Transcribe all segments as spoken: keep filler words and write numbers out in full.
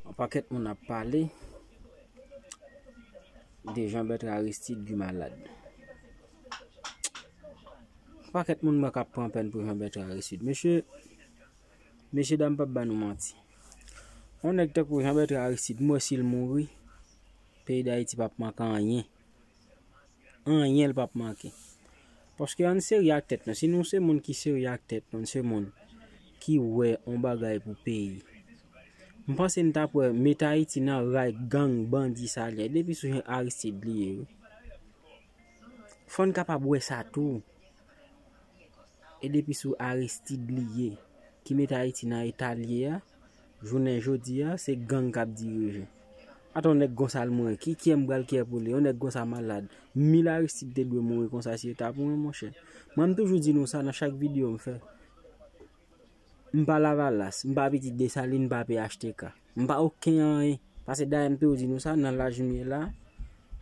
Yon pakèt moun ap pale de Jean Bertrand Aristide ki malad. Yon pakèt moun mwen k ap pran pèn pou Jean Bertrand Aristide. Mesye, mesye dam, m p ap ba nou manti. Yon nèg tankou Jean Bertrand Aristide, m wè si l mouri, peyi Dayiti p ap manke anyen. Anyen l p ap manke. Paske ann serye ak tèt nou. Si nou se moun ki serye ak tèt nou, nou se moun ki wè yon bagay pou peyi. M panse n t ap wè met Ayiti nan ray gang, bandi sa l ye. Depi sou Aristide li ye, wi. Fò n kapab wè sa tou. E depi sou Aristide li ye, ki met Ayiti nan eta l ye a, jounen jodi a, se gang k ap dirije. Ata yon nèg konsa l mouri, ki kiyè m pral kiyè pou li? Yon nèg konsa malad. Mil Aristide te dwe mouri konsa si yo ta pou mwen, monchè. Mwen, m toujou di nou sa nan chak videyo m fè. M pa Lavalas, m pa pitit Desalin, m pa P H T K. M pa okenn anyen. Pase dayè m toujou di nou sa, nan laj m ye la,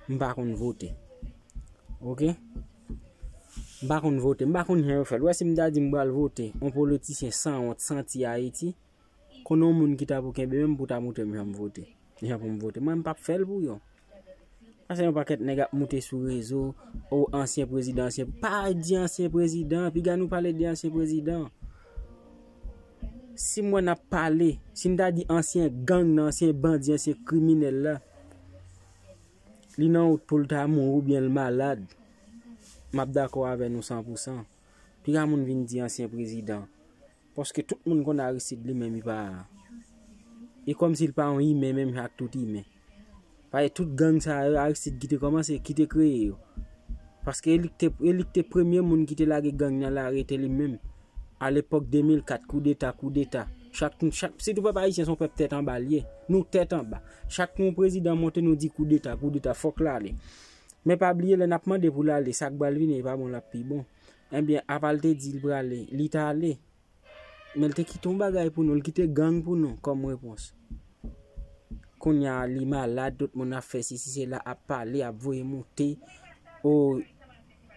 m pa konn vote. Oke? M pa konn vote, m pa konn jan yo fè l. Ou wè si m ta di m pral vote, yon politisyen sanwont santi Ayiti, konnen yon moun ki ta pou kenbe men m pou ta montre m jan m vote. Jan pou m vote. Mwen, m p ap fè l pou yo. Pase yon pakèt nèg ap moute sou rezo, o ansyen prezidan, ansyen, pa di ansyen prezidan, piga nou pale de ansyen prezidan. Si m wè n ap pale, si n ta di ansyen gang nan, ansyen bandi, ansyen kriminèl la, li nan wout pou l ta mouri oubyen l malad, m ap dakò avè nou san pou san. Piga moun vin di ansyen prezidan. Paske tout moun konn Aristide li menm li pa. E kòmsi l pa yon imen menm jan ak tout imen. Paske tout gang sa yo, Aristide ki te kòmanse, ki te kreye yo. Paske e li k te, e li k te premye moun ki te lage gang nan lari, te li menm. Alepòk de mil kat, koudeta, koudeta. Chak, chak, sitou pèp ayisyen se yon pèp tèt anba l ye. Nou tèt anba. Chak yon prezidan monte, nou di koudeta, koudeta, fòk l ale. Men pa bliye, lè n ap mande pou l ale, sa k pral vini, e pa bon, l ap pi bon. Ebyen, apa l te di l prale, li t ale. Men l te kite yon bagay pou nou, l kite gang pou nou kòm repons. Kounye a, li malad, tout moun ap fè sesi, sela, ap pale, ap voye moute. O,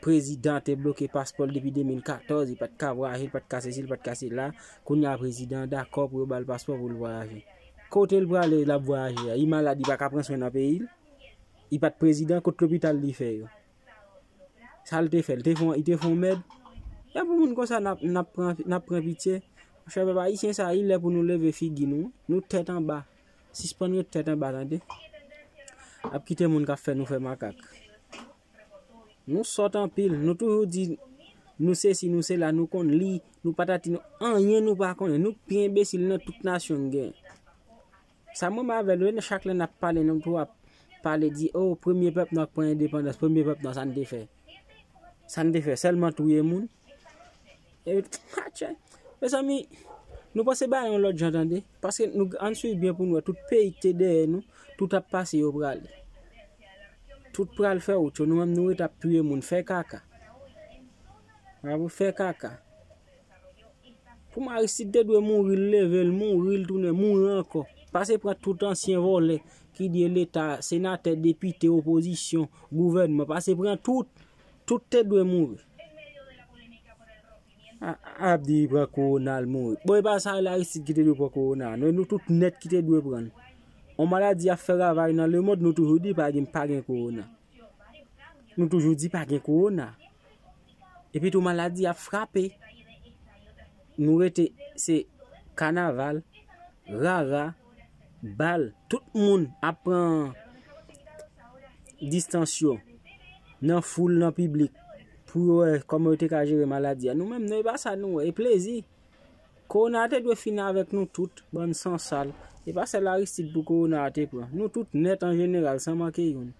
prezidan te bloke paspò l depi de mil katòz, li pa t ka vwayaje, li pa t ka sesi, li pa t ka sela. Kounye a, prezidan dakò pou yo ba l paspò pou l vwayaje. Kote l prale, l ap vwayaje a? Li malad, li pa ka pran swen nan peyi l? Li pa t prezidan, kot lopital li fè yo? Sa l te fè? L te fè, li te fè yon mèd. E pou moun konsa n ap, n ap pran, n ap pran pitye. Monchè, pèp ayisyen sa, li lè pou nou leve figi nou. Nou tèt anba. Sispann ret tèt anba, tande. Ap kite moun k ap fè nou fè makak. Nou sòt anpil. Nou toujou di nou sesi, nou sela, nou konn li, nou patati, nou anyen nou pa konnen. Nou pi enbesil nan tout nasyon n gen. Sa mwen avè l, wi, chak lè n ap pale, nou tou ap pale, di, o, premye pèp nou k pran endepandans, premye pèp nou, sa n te fè? Sa n te fè? Sèlman touye moun? E, atchè. Mezanmi, nou panse bagay yon lòt jan, tande? Paske nou, ann swiv byen pou n wè, tout peyi k te dèyè nou, tout ap pase, yo prale. Tout pral fè wout yo, nou menm nou ret ap touye moun, fè kaka. Bravo, fè kaka. Pou m Aristide te dwe mouri, l leve, l mouri, l tounen mouri ankò. Pase pran tout ansyen vòlè ki di e Leta, senatè, depite, opozisyon, gouvènman. Pase pran tout, tout te dwe mouri. A, ap di pran kowona, l mouri. Bon, e pa sa, l Aristide ki te dwe pran kowona. Nou, nou tout nèt ki te dwe pran l. On maladi ap fè ravaj nan lemonn, nou toujou di pa gen, pa gen kowona. Nou toujou di pa gen kowona. Epi tou maladi ap frape. Nou rete, se kanaval, rara, bal. Tout moun ap pran distans yo nan foul, nan piblik, pou yo wè kòman yo te ka jere maladi a. Nou menm, nou, e pa sa nou wè, e plezi. Kowona a te dwe fini avèk nou tout, bann sansal. E pa sèl Aristide pou kowona a te pran. Nou tout nèt an jeneral, san manke youn.